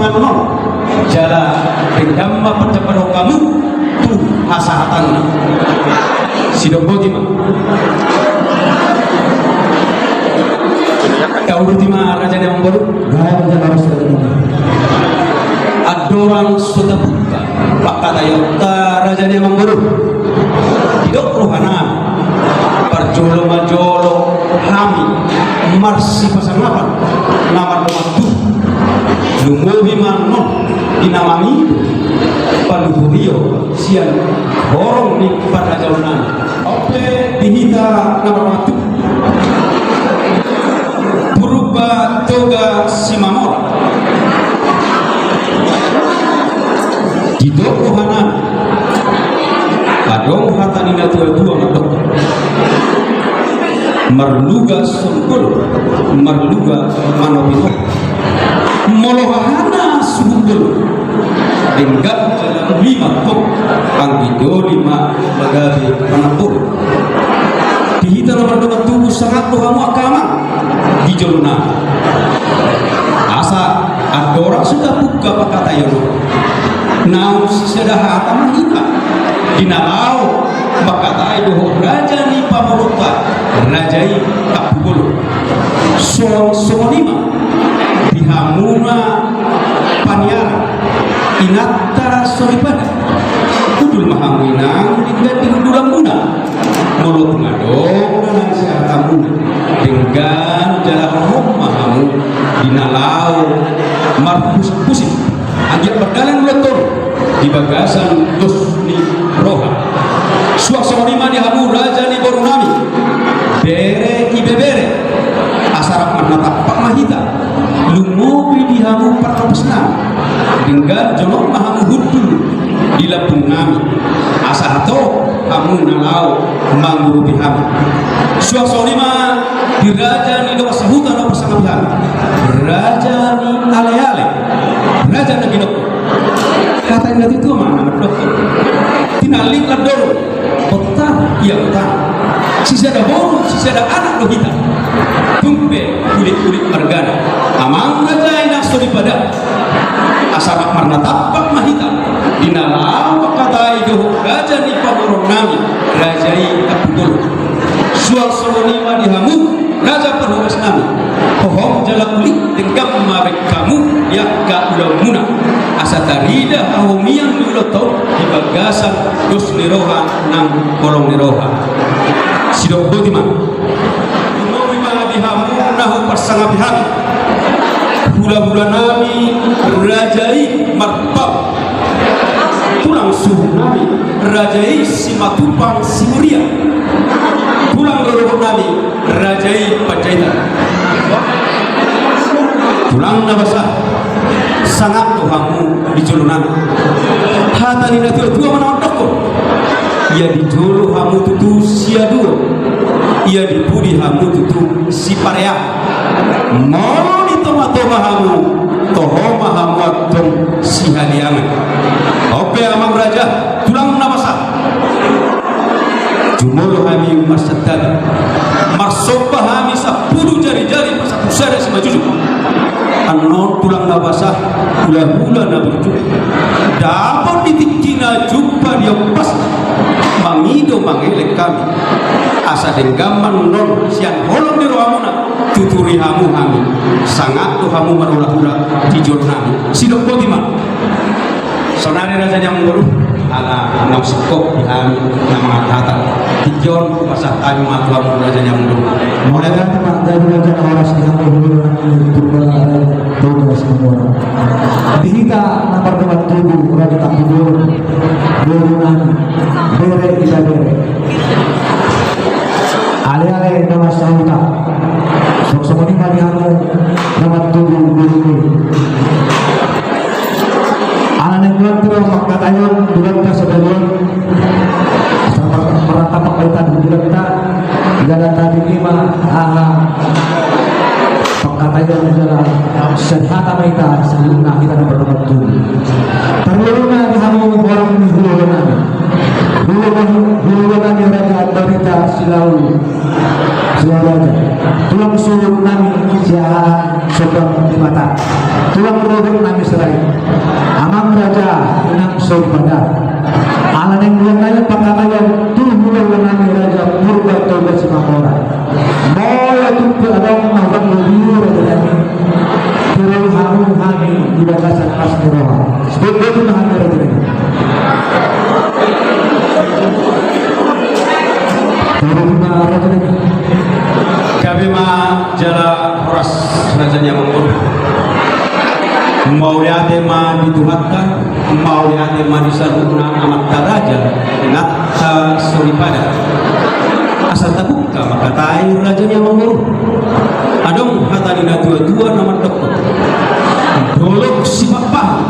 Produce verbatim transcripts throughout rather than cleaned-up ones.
Annon, jala denggan ma panjampathon hamu tu hasahatanna. Sidok boti ma. Tauduti ma raja ni amangboru. Raja ni amangboru. Andorang so tabuka pangkataionta raja ni amangboru. Didok rohanami, parjolo ma jolo hami marsipasangapan na mardongan tubu. Lumobi ma annon di na mangido panuhurion sian horong ni parrajaonnami. On pe di hita na mardongan tubu. Purba Toga Simamora. Didok rohanami, adong hata ni natuatua mandok, marluga songgol, marluga manopi. Molo hahana suhut dolo, denggan jala uli ma tong, anggi doli ma pagabe manambol. Di hita na mardongan tubu, sangap do hamu angka amang di jolona. Asa andorang so tabuka pangkataion on, naung sisada hata ma hita di na laho mangkatai dohot raja ni pamoruonta, raja i Tampubolon. Songon i ma di hamuna paniaran, inanta soripada. Hundul ma hamu inang, denggan di hundulanmuna. Molo tung adong na naeng sihatamuna, denggan jala hohom ma hamu di na laho marpusingpusing. Anggiat mardalan do tontu di bagasan dos ni roha. Suang songon i ma di hamu raja ni borunami, bere ibebere, asa rap marnatampak ma hita. Lumobi di hamu parhobasnami, denggan jonok ma hamu hundul di lambungnami, asa hatop hamu na laho mangurupi hami. Suang songon i ma di raja ni dongan sahuta na pasangapi hami, raja ni aleale, raja na ginok. Hata ni natuatua ma na mandok, tinallik landon, botar ia botar, sisada boru sisada anak do hita. Tung pe ulik-ulik margana, amang raja i na soripada. Asa rap marnatampak ma hita di na laho mangkatai dohot raja ni pamoruonnami, raja i Tampubolon. Suang songon i ma di hamu raja parhobasnami, hohom jala uli, denggan ma baen hamu di angka ulaonmuna, asa tarida hahomian ni ulaonta on di bagasan dos ni roha nang holong ni roha. Sidok boti ma. Lumobi ma di hamu na huparsangapi hami, hulahulanami raja i Marpau, tulang suhutnami raja i Simatupang Simuria, tulang rorobotnami raja i Panjaitan. Tulang na basa, sangap do hamu di jolonami. Hata ni natuatua ma na mandokkon, ia di jolo hamu tutu siaduon, ia di pudi hamu tutu siparean. Molo ditomatoma hamu, toho ma hamu antong sihaliangan. On pe amang raja, tulang na basa, jumolo hami marsantabi, marsomba hami sampulu jarijari, pasampulu sada simanjujung. Annon tulang na basa, hulahula na burju, dapot di tingkina, jumpa di ombasna, mangido mangelek hami. Asa denggan ma annon sian holong ni rohamuna, tuturi hamu hami. Sangap do hamu marhulahula di jolonami. Sidok boti ma. Saonari raja ni amangboru, ala naung singkop di hami na mangalehon hata. Tingki on hupasahat hami ma tu hamu raja ni amangboru. Mauliate ma hata, gabe raja na horas di hamu, hulahula nami Purba Toga Simamora. Di hita na mardongan tubu, raja Tampubolon, borunami, bere ibebere, aleale na marsahuta. Suang songon i ma di hamu na martubu boru-boru. Ala naeng ro mangkataion di bagasan sadari on, asa marnatampak ma hita di bagasan jala tabege ma aha pangkataion jala sahata ma hita saluhutna hita na mardongan tubu. Parjolo ma di hamu horong ni hulahulanami. Hulahulanami raja Barita Silau, Silau Raja. Tulang suhutnami Siahaan Sombang Debata. Tulang rorobotnami Amang raja, inang soripada. Ala naeng mula nai pangkataion tu hulahula nami Raja Purba Toga Simanggora. Molo tung pe adong na hurang lobi, raja nami, ro hamu hami di bagasan las ni roha. Sebut-sebut ma hami, raja nami. Gabe ma jala horas, raja ni amangboru. Mauliate ma di Tuhanta, mauliate ma di saluhutna amanta raja, inanta soripada. Asa tabuka mangkatai, raja ni amangboru. Adong hata ni na tua-tua na mandok, dolok sipakpahan,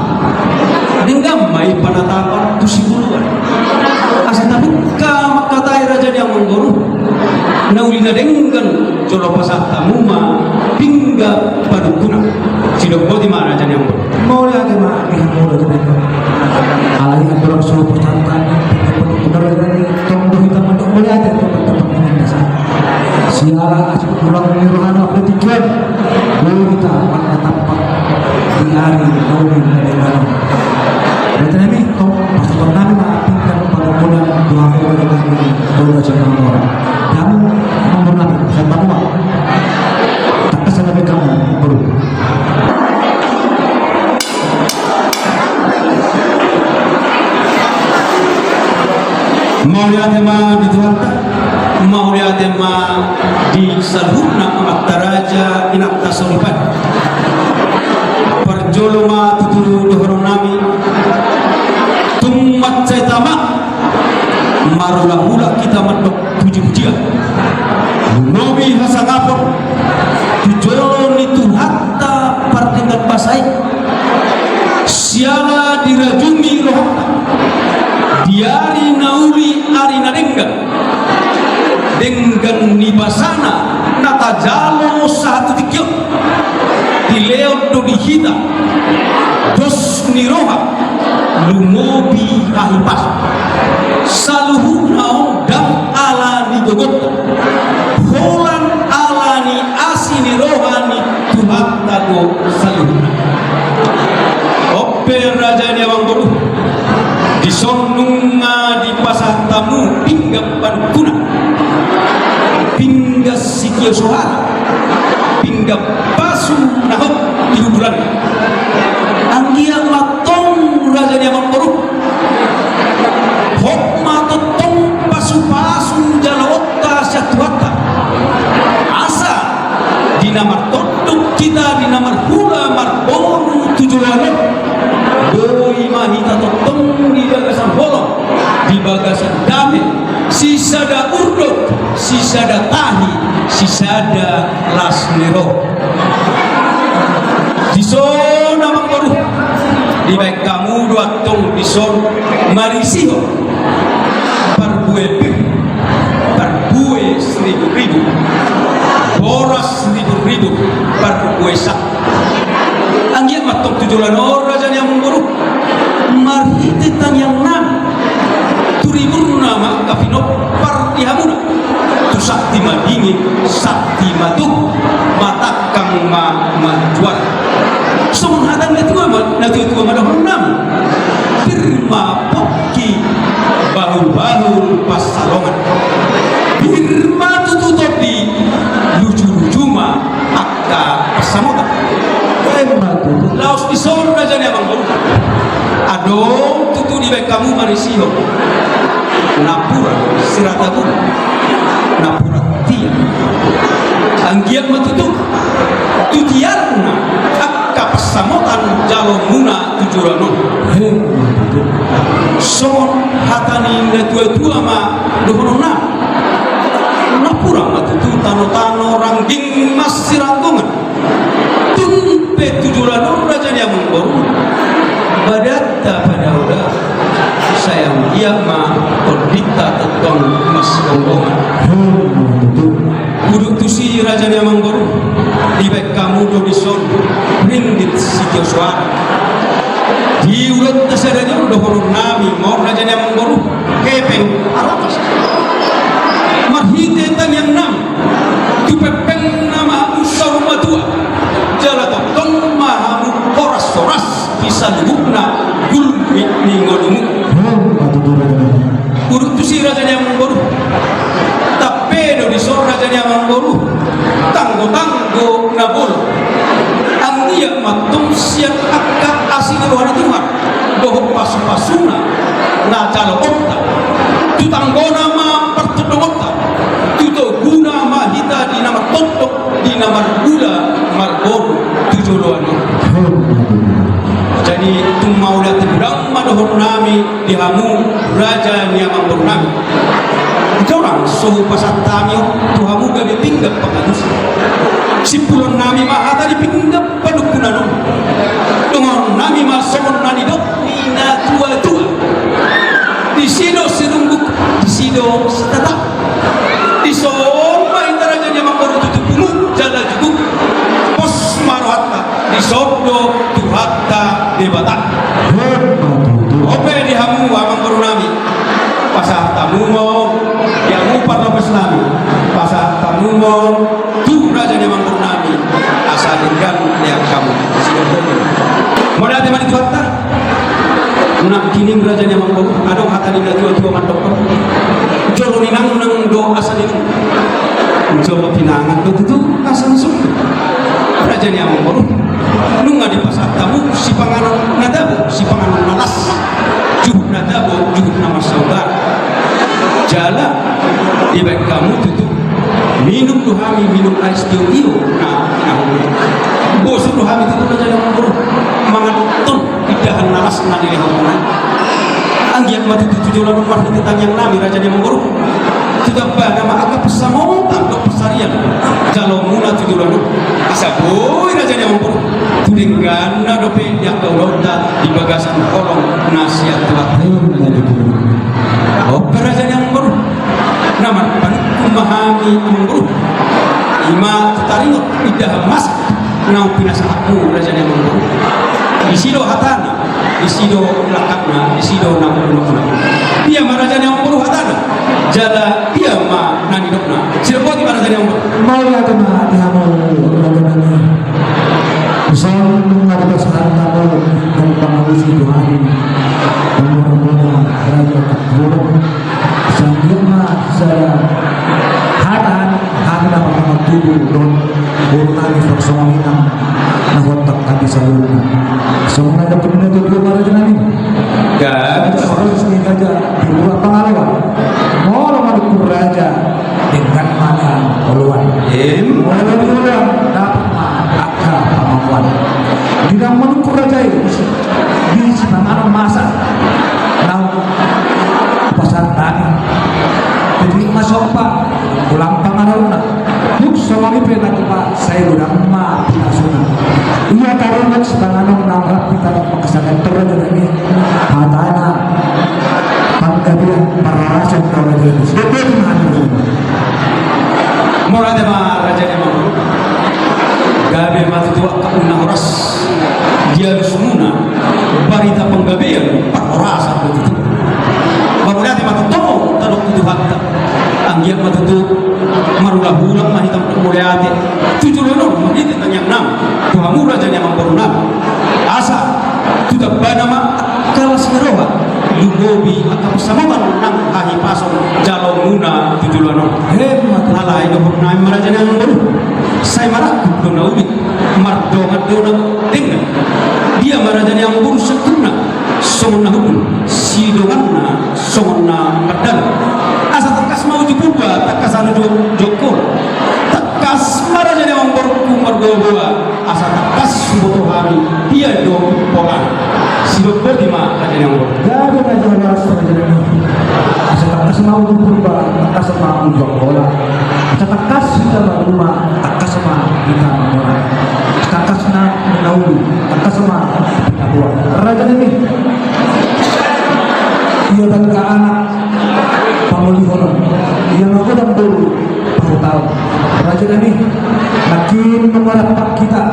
denggan ma i panatapan tu sibuluan. Asa tabuka mangkatai, raja ni amangboru, na uli na denggan jolo pasahat hamu ma pinggan panungkunan. Sidok boti ma, raja ni amangboru. Mauliate ma di hamu, raja ni amangboru. Alai andorang so pasahat hamu pinggan panungkunan, raja ni amangboru, tong do hita mandok mauliate tu Tuhanta. Siala asi ulang ni rohana, berarti kan boi hita manatapan di ari na uli na denggan on. Berarti nami tong pasahaton nami ma pinggan panungkunan tu hamu, raja nami, tu raja ni amangboru. Damu amangboru nami, sahat ma hamu. Tangkas nami hamu, amangboru. Mauliate ma di Tuhanta, mauliate ma di saluhutna amanta raja, inanta soripada. Parjolo ma tutu dohonon nami, tung mansai tama marhulahula hita mandok pujipujian, lumobi hasangapon tu jolo ni Tuhanta pardenggan basa i. Siala dirajumi rohanta di ari na uli, ari na denggan, denggan ni basana na tajalo sahat tu tingki on. Dilehon do di hita dos ni roha, lumobi hahipason. Saluhutna on ndang ala ni gogonta, holan ala ni asi ni roha ni Tuhanta do saluhutna. On pe, raja ni amangboru, dison nunga dipasahat hamu pinggan panungkunan, pinggan sitio soara, pinggan pasu na hot di kuburan. Anggiat ma tong, raja ni amangboru, hot ma tongtong pasupasu jaloonta sian Tuhanta. Asa di na martondong hita, di na marhula marboru tu joloan on, boi ma hita tongtong di bagasan holong, di bagasan dame, sisada urdot, sisada tahi, sisada las ni roha. Dison amangboru, dibahen hamu do antong dison marisihon parbue pir, parbue siribu-ribu, boras siribu-ribu, parbue sa. Anggiat ma tong tu joloan on, raja ni amangboru, marhite tangiang nami, tu riburna ma angka pinompar di hamuna, tu santi madingin, santi matubu, matangkang ma manjual. Songon hata ni na tua ma, na tua-tua ma dohonon nami, pir ma pongki, bahul-bahul pansalongan. Pir ma tutu tondi, luju-luju ma angka pansamotan. Laos dison, raja ni amangboru, adong tutu dibahen hamu marisihon napuran siratabun, napuran tiar. Anggiat ma tutu tu tiarna angka pansamotan jalomuna tu joloan on. Songon hata ni na tua-tua ma dohononna, napuran ma tutu tano-tano, rangging ma siranggongan. Tung pe tu joloan on, raja ni amangboru, badanta padaoda, sai anggiat ma tondinta tongtong masgonggongan. Udut tusi, raja ni amangboru, dibahen hamu do dison ringgit sitio soara. Di ulaonta sadari on dohonon nami ma on, raja ni amangboru, hepeng, aropas. Marhite tangiang nami, tu pengpengna ma hamu saur matua, jala tongtong ma hamu horas-horas. Saluhutna gulmit ni ngolumuna. Uruk tusi raja ni amangboru. Tampe do dison raja ni amangboru. Tanggotanggo na bolon. Anggiat ma tong sian angka asi ni roha ni Tuhan dohot pasupasuna na jaloonta. Tu tanggona ma partondongonta. Tu toguna ma hita di na martondong, di na margula marboru tu joloan on. Jadi tung mauliate godang ma dohononnami di hamu raja ni amangborunami. Jorang so hupasahat hami on tu hamu gabe pinggan pangalusi. Simpulonnami ma hata di pinggan panungkunan on. Dohononnami ma songon na nidok ni natuatua. Disi do sirungguk, disi do sitatap. Dison ma hita raja ni amangboru tutu pungu jala juguk. Pos ma rohanta, dison do Tuhanta Debata. Ope di hamu amangborunami. Pasahat hamu ma on di hamu parlopesnami. Pasahat hamu ma on tu raja ni amangborunami. Asa denggan lean hamu. Mauliate ma di Tuhanta. Nangkining raja ni amangboru, adong hata ni natuatua mandokkon. Jolo ninangnang do asa ninungguk. Jolo tinangan do tutu asa nisungkun. Raja ni amangboru, nunga dipasahat hamu sipanganon na tabo, sipanganon na las. Juhut na tabo, juhut na mansautar. Jala dibaen hamu tutu minum do hami, minum ais tio-tio na, na hami. Boso do hami tutu raja ni amangboru mangan ton indahan na las na nilehonmuna. Anggiat ma tutu tu joloan on marhite tangiangnami raja ni amangboru. Tu tambana ma angka pansamotan dohot pansarian jaloonmuna tu joloan on. Asa boi raja ni amangboru tu dengganna dope di angka ulaonta di bagasan holong na sian Tuhanta. Ope raja ni amangboru. Na marpanungkun ma hami amangboru. I ma taringot indahan masa naung pinasahatmu raja ni amangboru. Disi do hatana, disi do langkatna, disi do na unokna. Dia ma raja ni amangboru hatana, jala dia ma na nidokna. Sidok boti ma raja ni amangboru. Mauliate ma di hamu raja nami. Dison nunga dipasahat hamu pinggan pangalusi tu hami. Umur muna raja ni amangboru. Sanggup ma sada hata hami na marpangan tubu dohot boru nami songon i nang na hotang hami saluhutna. Songon na dapot ni tubu ma raja nami. Gabe. Songon i gabe di luat pangalawan. Molo manungkun raja denggan ma na oloan. Em. Molo di oloan dapot ma angka pangamuan. Di na manungkun raja i di sipanganon masa. Nau pasar tani. Jadi masompa ulang pangarona. Duk songon i pe na tupa sai godang ma pinasuna. Ia taringot sipanganon na rap hita mangkasagan torro jadani. Hatana panggabean parhorasan torro jadani. Sidok boti ma hami. Mauliate ma raja ni amangboru. Gabe ma tutu angka na horas. Dialus muna barita panggabean parhorasan do tutu. Mauliate ma tutu tadok tu Tuhanta. Anggiat ma tutu marulahulah ma hita mauliate tu joloan on marhite tangiangnami tu hamu raja ni amangborunami. Asa tu tambana ma angka las ni roha, lumobi angka pansamotan nang hahipason jaloonmuna tu joloan on. Alai dohononnami ma raja ni amangboru, sai marangkup do na uli, mardongan do na denggan. Dia ma raja ni amangboru sangkupna songon na hundul, sidonganna songon na mardalan. Asa tangkas ma uju Purba, tangkasan uju Jongkol. Tangkas ma raja ni amangborungku margogoa. Asa tangkas huboto hami dia do pola. Sidok boti ma raja ni amangboru. Gabe ma jala horas raja ni amangboru. Asa tangkas ma uju Purba, tangkas ma uju Angkola. Asa tangkas hita maruma, tangkas ma hita mamora. Tangkas na na uli, tangkas ma pinaboa. Raja nami. Ia dangka anak pangolihon, ia magodang boru pahutaon. Raja nami, nangkin mangarap hita.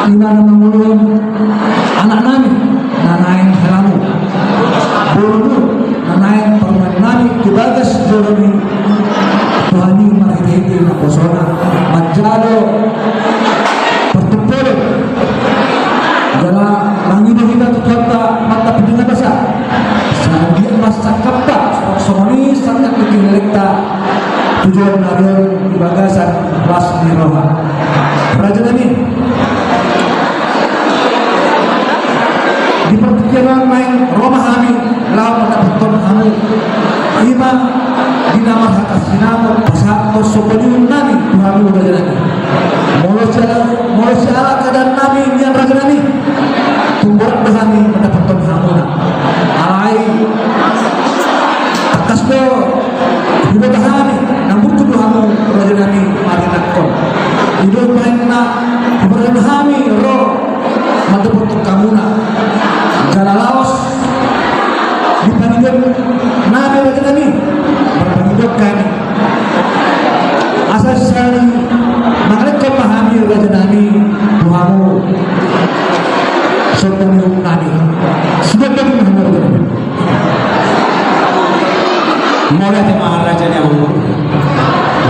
Ima na mangolihon anak nami na naeng helamu, boru na naeng parumaen nami tu bagas joro ni Tuhan i marhitehite naposona manjalo partumpolon. Jala nang Udah hita tu Tuhanta, mantap di basa. Sandia masa kata, songon i sangat bikin lekta. Tujuan narion di bagasan las ni roha. Raja nami. Di partingkian on naeng ro ma hami, laho mandapothon hamu. Ima di na marhatas sinamot, pasahathon sombaniung nami, tu hamu raja nami. Molo siala, molo siala keadaan nami, nian raja nami. Tung borat do hami mandapothon hamuna. Alai tangkas do huboto hami, nang burju do hamu raja nami marinakkon. I do umbahen na huboto hami ro mandapothon hamuna. Jala laos di pangidoan nami raja nami, marpangidoan hami. Asa sisali mangalehon ma hami raja nami tu hamu sombaniung nami. Sudah tadi ma hami raja nami. Mauliate ma raja ni amang boru.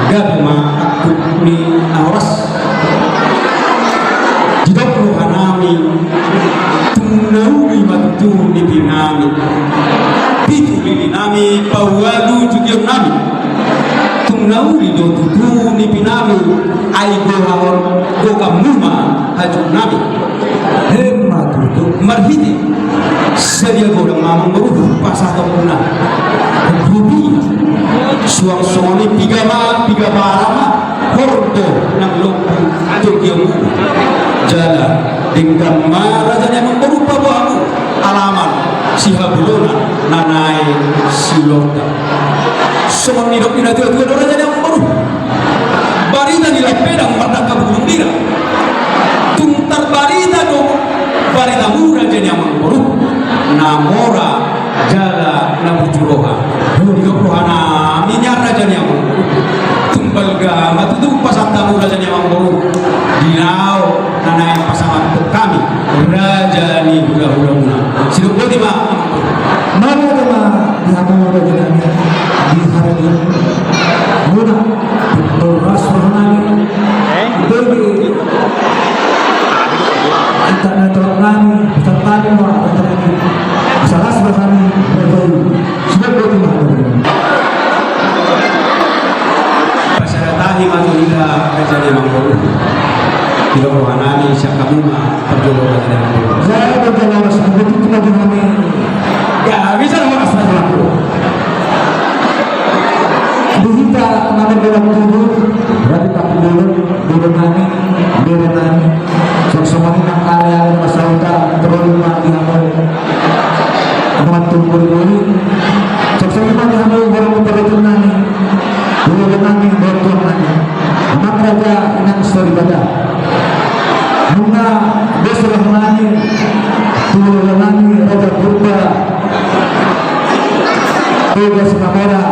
Gabe ma angkup ni na horas. Didok roha nami, tung na uli ma tutu nipi nami. Pitu lili nami, paualu jugion nami. Tung na uli do tutu nipi nami, ai goha on, goga muma hajut nami. Hem ma tutu. Marhite sadia godang ma amang boru pasahatonmuna. Rubi suang songon i piga ma, piga bara ma. Horbo nang lombu tu giomu. Jala denggan ma raja ni amang boru paboamu alaman sihabulonan na naeng siulorta. Songon nidok ni na tuatua do raja ni amang boru. Barita ni lampedang mardangka bulung dira. Tung tarbarita do baritamu raja ni amang boru. Na mora jala na burju roha. Didok roha nami nian raja ni amang boru. Tung balga ma tutu pasahatonmu raja ni amang boru. Di laho na naeng pasahathon hami raja ni hulahulamuna. Sidok boti ma amang boru. Mauliate ma di hamu raja nami di haradeon muna. Tung las roha nami. Bagi hita na torop nami, peserta nami ma, peserta nami. Asa las roha nami, bagi. Sudah boti ma. Pasahat hami ma tu hita raja ni amang boru. Didok roha nami sian hamu ma parjolo raja ni amang boru. Saya berjalan sama betul cuma di nami. Ya, bisa lah mas lagi. Di hita nama dalam tubuh, berarti tak boleh, boleh nami, boleh nami. Songon i nang aleale na sahuta, tolu ma di hamu. Amang tuan boru-boru. Songon i ma di hamu boru-boru nami. Boru nami, boru nami. Amang raja, inang soripada. Nunga dos roha nami tu boru nami Raja Purba. Toga Simamora.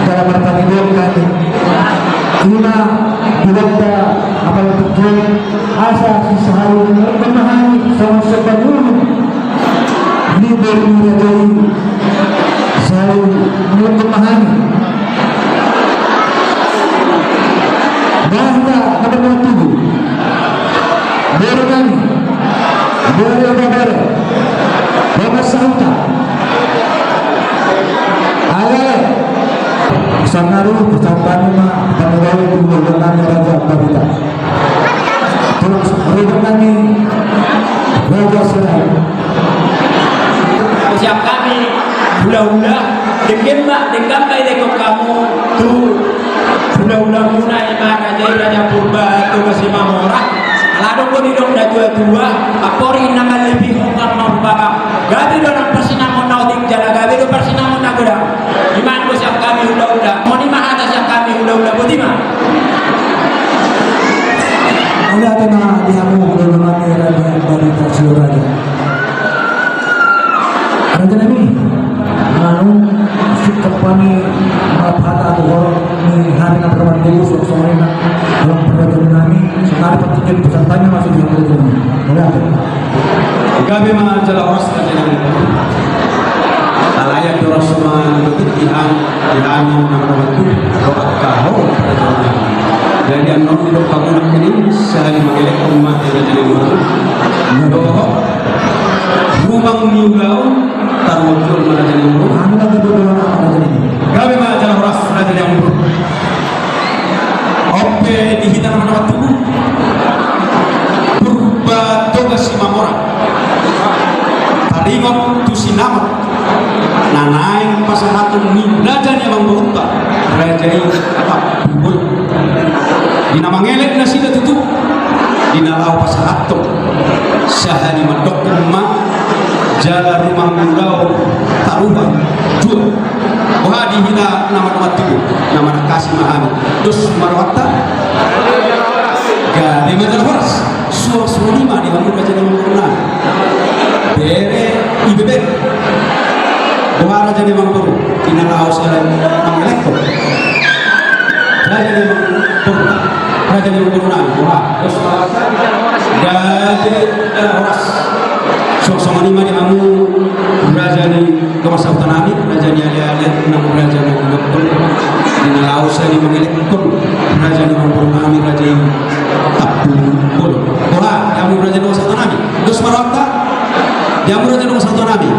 Dalam arti dua kali. Ima dilanda apa yang terjadi. Asa sisahali mengenai sama sepenuhnya. Ni boru ni raja i. Sahali mengenai. Bahasa nomor dua tujuh. Boru nami. Boru babere. Boru sahuta. Ale. Sangaru pesan tani ma pangarai dua nami raja babita. Terus roda nami raja serai. Siap hami hulahula, denggan ma, denggan ma i denggan hamu tu hulahulamuna ima raja i Raja Purba Toga Simamora. Ala adong do didok na tuatua, ampori na mallebihon ma umpama. Gabe do nang parsinamot na otik jala gabe do parsinamot na godang. Ima anggo sian hami hulahula. Songon i ma hata sian hami hulahula, boti ma. Mauliate ma di hamu hulahula nami raja barita sian raja. Raja nami, anu, sikap hami, apa hata tu hor ni hami na perman dulu songon i ma. Dalam peradaban nami, sekarang pertiga pesan tani masuk di hamu. Mauliate. Gabe ma jala horas raja nami. Alai andorang so mandotik di hami, di hami na marhaha tu, dohot hamu raja nami. Jadi annon didok hamu nangkin i, sahali mangelekhon ma raja nami. Dohot Bang ni ulaon, taruhon jolma raja ni ulaon. Anu lagi berdoa apa raja ni? Gabe ma jala horas raja ni ulaon. On pe di hita na martubu. Purba Toga Simamora. Taringot tu sinamot na naeng pasahaton ni raja ni amangborunta, raja i Tapulbolon. Di na mangelek nasida tutu, di na laho pasahathon sahali mandok ma jala rumang ni ulaon taruhon jua. Boha di hita na martubu, na marangkasi ma hami. Dos ma rohanta. Gabe ma jala horas. Suang songon i ma di hamu raja ni amangboru nami. Bere ibebere. Boha raja ni amangboru, di na laho sahali mangelekhon. Raja ni amangboru nami. Raja ni amangboru nami. Boha. Dos ma rohanta. Gabe jala horas. Suang songon i ma di hamu raja ni dongan sahuta nami, raja ni aleale, nang raja ni dokter. Di na laho sahali mangelekhon raja ni amangboru nami, raja i Tapulbolon. Boha, di hamu raja ni dongan sahuta nami. Dos ma rohanta. Di hamu raja ni dongan sahuta nami.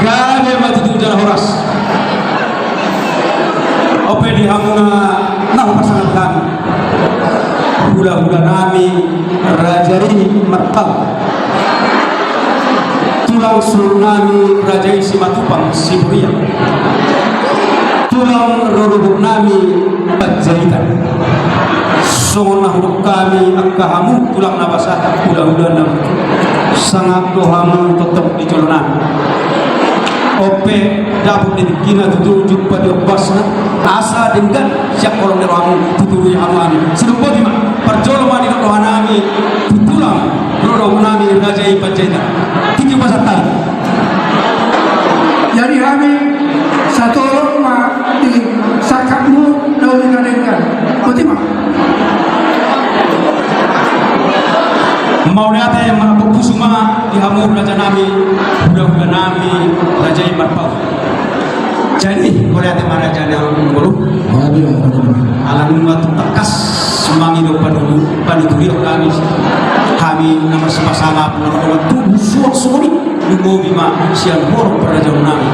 Gabe ma tutu jala horas. On pe di hamu na, na hupasahat hami. Hulahula nami raja i Marpaung. Tulang solu nami raja i Simatupang Siburian. Tulang rorobot nami Panjaitan. Songon na hudok hami angka hamu tulang na basa, hulahula nami. Sangap do hamu tongtong di jolo nami. On pe dapot di tingkina tutu jumpa di ombasna. Asa denggan sian holong ni rohamu, tutu di hamu hami. Sidok boti ma, parjolo ma didok roha nami tu tulang rorobot nami raja i Panjaitan. Tingki pasahat hami. Jadi hami satolop ma di sangkapmu na uli na denggan. Boti ma. Mauliate ma, pusu ma di hamu raja nami, hulahula nami raja i Marpaung. Jadi mauliate ma raja ni amangboru. Mauliate ma. Ala nunga tung tangkas mangido panuturion hami. Hami na marsipasangap na mardongan tubu suang songon i. Lumobi ma sian horong parrajaon nami.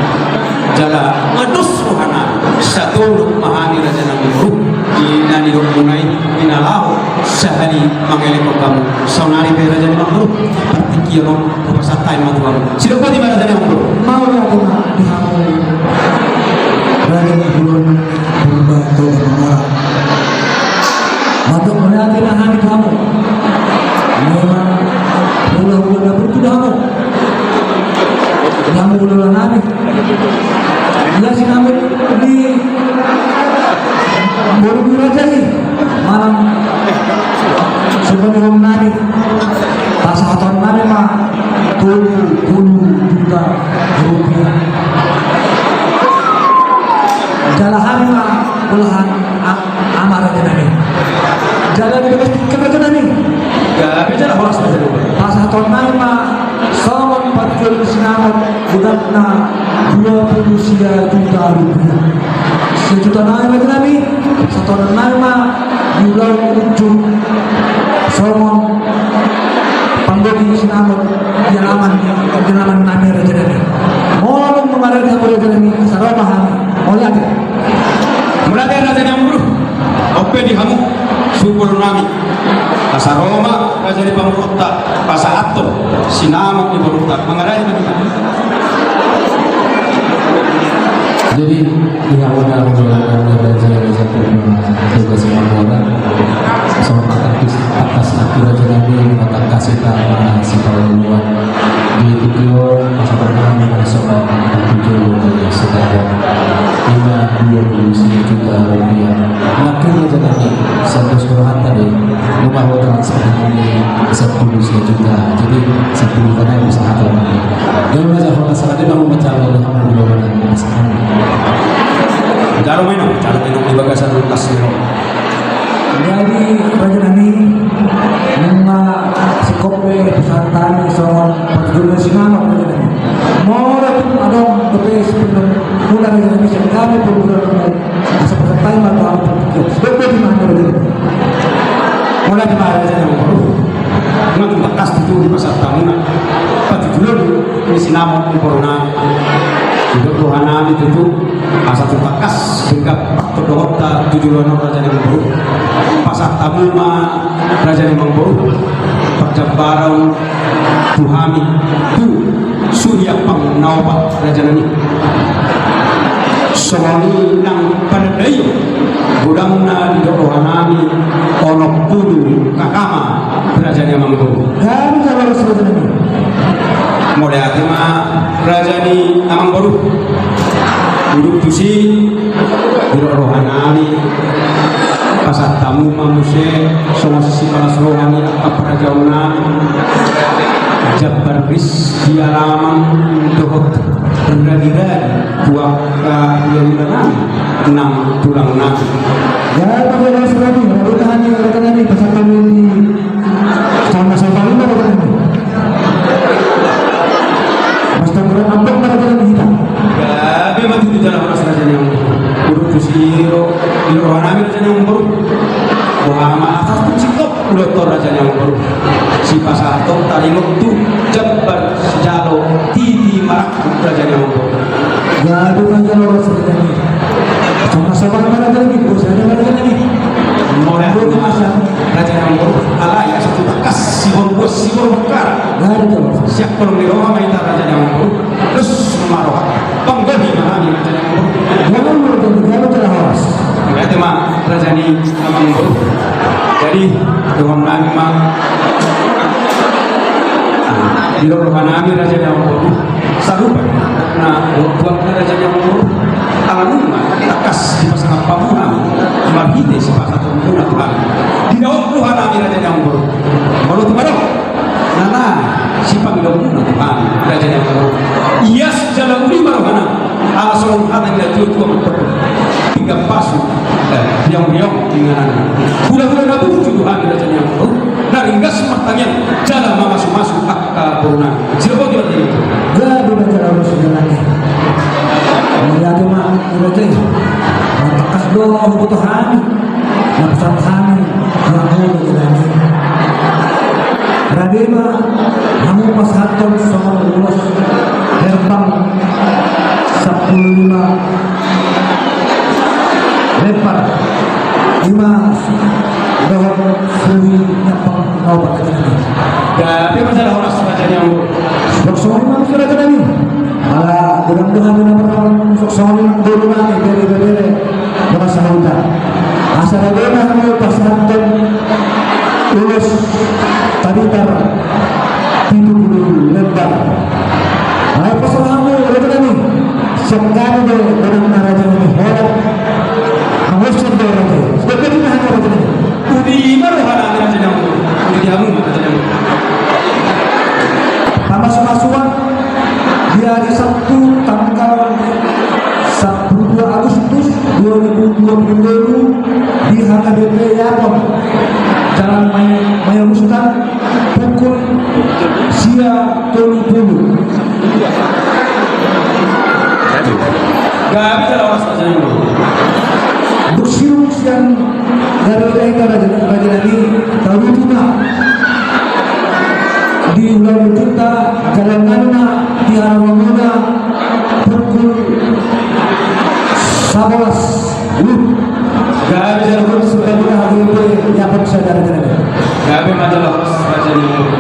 Jala mandos roha nami. Satolop ma hami raja ni amangboru. Di na nidokmuna i, di na laho sahali mangelekhon hamu. Saonari pe raja ni amangboru. Partingkian on hupasahat hami ma tu hamu. Sidok boti ma raja ni amangboru. Mauliate ma di hamu raja ni amangboru. Purba Toga Simamora. Mandok mauliate ma hami tu hamu. Memang hulahula na burju do hamu. Di hamu hulahula nami. Ia sinamot ni boru ni raja i manang sumbangan nami. Pasahaton nami ma tolu pulu juta rupiah. Jala hami ma bolahan a-, ama raja nami. Jala di bagas tingki raja nami. Gabe jala horas raja nami. Pasahaton nami ma songon patujolo ni sinamot bulatna dua pulu sia juta rupiah. Sia juta nami ma raja nami. Pasahaton nami ma di ulaon ujung songon panggohi ni sinamot di alaman, di alaman nami raja nami. Molo dung maradi hamu raja nami, asa ro ma hami. Mauliate. Mauliate raja ni amangboru. On pe di hamu suhut boru nami. Asa ro ma raja ni pamoruonta pasahathon sinamot ni borunta. Mangaradi ma di hamu. Jadi di hamu na hulahula nami raja i Toga Simamora. Songon tangkas, tangkas na tu raja nami, matangkas hita ma sipaolooloan. Di tingki on pasahaton nami ma songon patujolo ni sinamot. I ma dua pulu sia juta rupiah. Nangkin raja nami, sian dos ni rohanta do i. Nunga hutransfer hami sampulu sia juta. Jadi sampulu juta nai pasahaton nami. Gabe ma jala horas. Sangap ma, jalo ma inum, jalo ma inum di bagasan kulkas ni ho. Jadi raja nami, nunga singkop be pasahaton nami songon patujolo ni sinamot raja nami. Molo tung adong dope sipangidoanmuna raja nami, sian hami parboruonmuna, asa pasahat hami ma tu hamu patujolo. Sidok boti ma hami raja nami. Mauliate ma raja nami. Nunga tung tangkas tutu dipasahat hamuna patujolo. Nama ni boruna. Didok rohanami tutu, asa tu tangkas bengkak paktor dohot ta tu joloan on raja ni amangboru. Pasahat hamu ma raja ni amangboru parjambaran tu hami tu suhi ampang na opat raja nami. Songon i nang panandaion godangna didok rohanami onom pulu K K ma raja ni amangboru. Gabe jala horas raja nami. Mauliate ma raja ni amangboru. Didok tusi didok rohanami, pasahat hamu ma muse songon sipalas roha ni angka parajaonnami. Jambar ris di alaman dohot ragiragi tu angka hulahula nami nang tulang nami. Gabe ma jala horas raja nami, raja nami, pasahat hamu di Sama-sama lima raja nami. Mas tamburan ambok ma raja nami hita. Gabe ma tutu jala horas raja ni amangboru. Didok tusi didok rohanami raja ni amangboru. Boha ma asa tu singkop uda tu raja ni amangboru. Sipasahaton taringot tu jambar sijalo titi marangkup raja ni amangboru. Gabe ma jala horas raja nami. Sama-sama ma raja nami, bos ada ma raja nami. Mauliate ma raja ni amangboru. Alai asa tu tangkas sibor buas sibor bongkar. Gabe jala horas. Sian holong ni roha ma hita raja ni amangboru. Terus ma roha. Panggahi ma hami raja ni amangboru. Gabe ma raja nami, gabe jala horas. Mauliate ma raja ni amangboru. Jadi rohanami ma. Didok rohanami raja ni amangboru. Sarupa na buat na raja ni amangboru. Ala nunga tangkas dipasangap hamu hami marhite sipasahatonmuna tu hami. Didok rohanami raja ni amangboru. Molo tung adong na laho sipangidoonmuna tu hami raja ni amangboru, ias jala uli ma rohanami. Ala songon hata ni natuatua mandok, pinggan pasu, eh, riongriong ingananna. Hulahula na burju tu hami raja ni amangboru, na ringgas martangiang jala mamasumasu angka boruna. Sidapot ma raja ni amangboru. Gabe ma jala horas raja nami. Mauliate ma raja i. Tangkas do huboto hami. Na pasahat hami tu hamu raja nami. Rade ma hamu pasahathon songon ulos herbang sampulu lima lembar. I ma dohot suhi ampang na opat raja nami. Gabe ma jala horas raja ni amangboru. Songon i ma muse raja nami. Ala godang do hami na parrohahon songon i ma dohot nami berebere. Maka sahuta. Asa rade ma hamu pasahathon ulos taritar pitu pulu lembar. Ai pasahat hamu raja nami. Sian hami do godang na raja nami holan. Mangosor do raja. Sebagai na hami raja nami. Uli ma rohanami raja nami. Uli di hamu ma raja nami. Pamasumasuon di hari Sabtu tanggal sampulu dua Agustus dua ribu dua puluh dua di H K B P Yapon, Jalan May-, Mayorustan, pukul sia tolu pulu. Gabe jala horas raja nami. Untuk sirup sian dari mereka raja, raja nami, tahu juga. Di ulang cinta, jalan nana, di arah Wamena, pukul sabolas. Gabe jala horas, sebagai hadirin yang bersaudara. Gabe ma jala horas raja nami.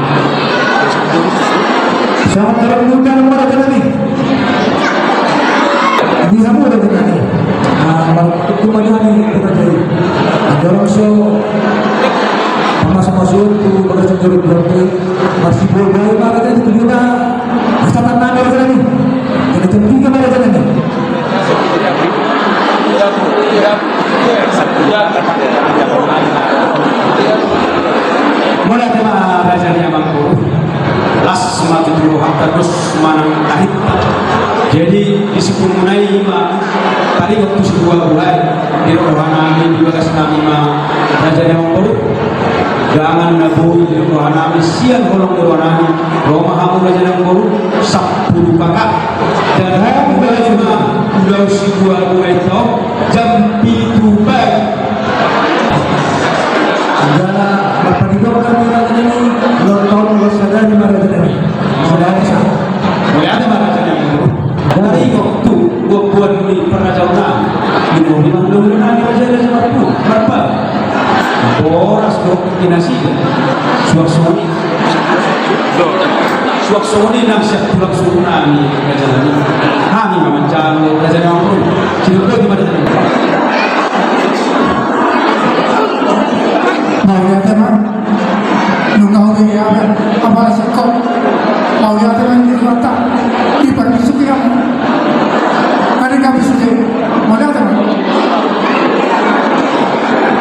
Selamat tahun baru raja nami. Di hamu raja nami. Ah, cuma di hami raja nami. Dorong so pamasumasuon tu bagasan joro ni Tuhan. Masih boleh ma raja nami tu dia. Asa tanang ma raja nami. Jadi cantik ma raja nami. Mauliate ma raja ni amangboru. Las ma tutu rohanta dos manang tahinta. Jadi di sipulmuna i ma taringot tu sibuhabuha i. Di rohanami di bagasnami ma raja ni amangboru. Jangan na boi di rohanami sian holong ni rohanami. Ro ma hamu raja ni amangboru sampulu K K. Dan hamu ma ulaon sibuhabuha i tong jam pitu pagi. Jala marpangidoan hami raja nami, ulang tahun ulang sadari ma raja nami. Mauliate. Mauliate Songon i nang sian tulang suhut nami, raja nami. Hami ma manjalo raja nami. Sidok boti ma raja nami. Mauliate ma. Nunga uli ya, apa singkop. Mauliate ma di mata. Di pagi suki ya. Ada kami suki. Mauliate ma.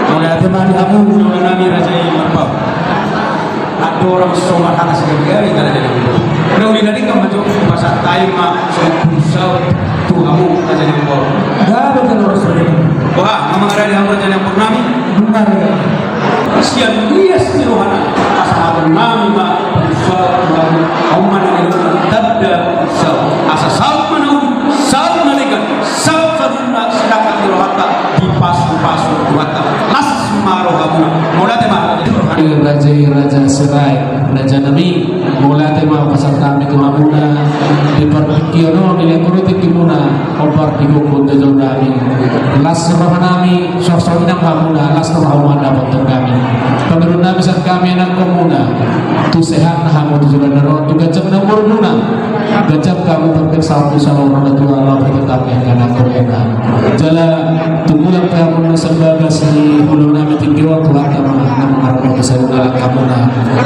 Mauliate ma di hamu, nami raja i marbau. Andorang so marhata sigabe-gabe, raja nami. Na uli na denggan ma jo, pasahat hami ma songon pudun saut tu hamu, raja nami. Gabe tano raja nami. Wah, na mangarade hamu raja nami nami. Benar. Sian lias ni rohana, pasahaton nami ma pudun saut tu hamu. Hamu ma na nidok tanda saut. Asa saut ma na uli, saut na denggan, saut saluhutna, sedangkan di rohanta dipasupasu Tuhanta. Las ma rohamuna. Mauliate ma. Raja i, Raja Sirait, raja nami. Mauliate ma pasahat hami tu hamuna. Di partingkian on, di lengkon tingkimuna, hombar di gokhon jolo nami. Las roha nami, songon i nang hamuna, las roha ma dapothon hami. Pangidoan nami sian hami anakkonmuna. Tu sehat na hamu tu joloan on, tu ganjang na umurmuna. Ganjang hamu marpingkiran tu saur matua, laho tu tangiang anakkonmuna. Jala tumbulan pe hamu na sian bagas ni ulaon nami tingki on, Tuhanta ma na mangaramoti saluhutna langkamuna.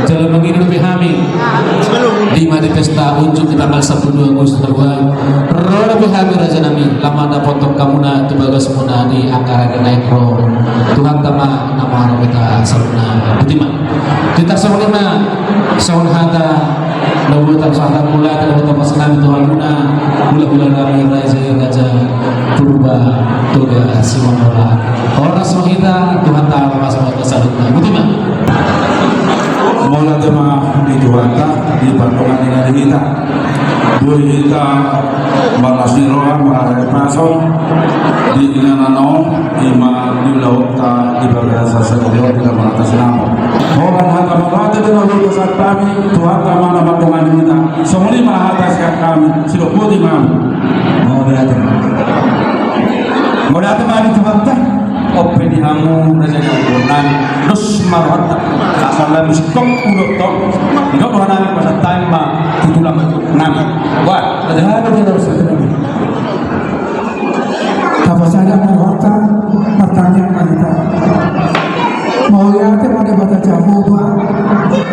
Jala mangido pe hami, di ma di pesta unjuk di tanggal sampulu dua Agustus na ro, ro pe hami raja nami, laho mandapothon hamuna tu bagasmuna di angka ari na naeng ro. Tuhanta ma na mangaramoti saluhutna. Botima. Hita songon i ma, songon hata na huboan, songon hata mauliate na huboan pasahat nami tu hamuna, hulahula nami, raja i Raja Purba Toga Simanjorang. Horas ma hita, Tuhanta ma pasu-pasu saluhutna. Botima. Mauliate ma di Tuhanta, di pardongan ni na di hita. Boi hita marlas ni roha, marhahipason di inganan on, i ma di ulaonta di bagasan sadari on, di laparan na sinamot. Holan hata mauliate do na hupasahat hami, Tuhanta ma na mandongani hita. Songon i ma hata sian hami, sidok boti ma. Mauliate. Mauliate ma di Tuhanta. On pe di hamu raja ni amang nami, dos ma rohanta. Asa lam singkop hudok tong. Didok roha nami pasahat hami ma tu tulang nami. Wah, raja nami. Tapasahat ma rohanta, martangiang ma hita. Mauliate ma Debata Jahowa,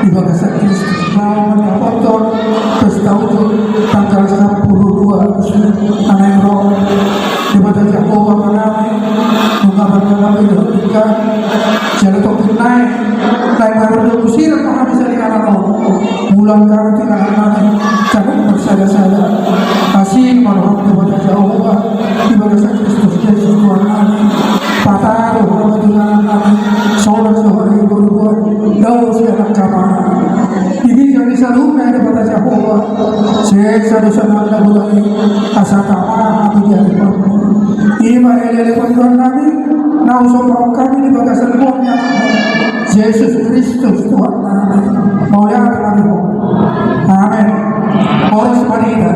di bagasan Kristus. Laho mandapothon pesta unjuk tanggal sampulu dua Agustus na naeng ro. Debata Jahowa ma nami, nunga marnami di hatiha, jala tongkin nai, nai marhite musirang ma hami sian inganan on. Mulak hami tu inganan nami, jala marsada-sada. Asi ma roham Debata Jahowa, di bagasan Kristus Jesus Tuhan nami. Pataru hami tu inganan nami, sola so hami di bagasan, dao sian angka amang. Di ginjang ni saluhutna Debata Jahowa, sesa dosa nami na godang i, asa tama hami di adopanmu. I ma elek-elek pangidoan nami, na husombahon hami di bagasan goar ni Anakmu, Jesus Kristus Tuhan nami. Mauliate ma di Ho. Amen. Horas ma di hita.